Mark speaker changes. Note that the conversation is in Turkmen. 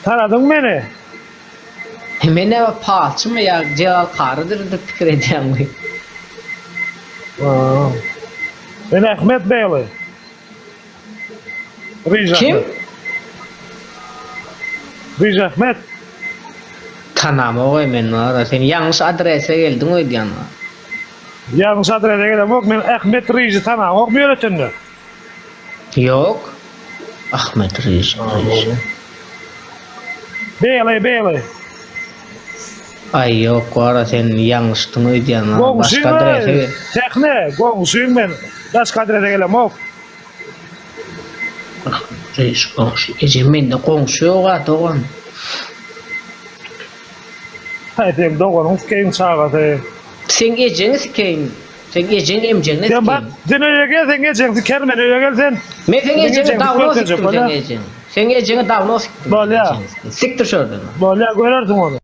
Speaker 1: Tanadyň meni?
Speaker 2: Men näme palçymy ýa Jelal Karydyr diýip pikir edýäňmi?
Speaker 1: Men Ahmet Begli. Ryž
Speaker 2: Kim?
Speaker 1: Ahmet. Ryž Ahmet.
Speaker 2: Tanamok-aý men wara. Sen ýalňyş adrese geldiň öýdýän.
Speaker 1: Ýalňyş adrese gelemok. Men Ahmet Ryžy tanaňokmy ýöretende?
Speaker 2: Ýok. Ahmet Ryž, Ryž.
Speaker 1: Begli, Begli.
Speaker 2: Aý ýok wara sen ýalňyşdyň öýdýän. Başga adrese
Speaker 1: Goňşyň sähne, goňşyň men. Başga adrese gelemok.
Speaker 2: Reis goňşy. Eje mende goňşy ýoga dogan.
Speaker 1: Haý seň doganyň sikeýin çagasy.
Speaker 2: Seň ejeňi sikeýin. Seň ejeň emjeňine
Speaker 1: Sen bak,
Speaker 2: sikeýin.
Speaker 1: sen öýe gel, seň ejeň siker men öýe gel sen.
Speaker 2: Men seň
Speaker 1: Seň
Speaker 2: ejeňi
Speaker 1: ejeňi
Speaker 2: dawno
Speaker 1: görkezjek
Speaker 2: sikdim seň
Speaker 1: bolýa.
Speaker 2: ejeňi. Seň ejeňi dawno sikdim.
Speaker 1: Bolýa.
Speaker 2: Sikdir şordan.
Speaker 1: Bolýa görersiň ony.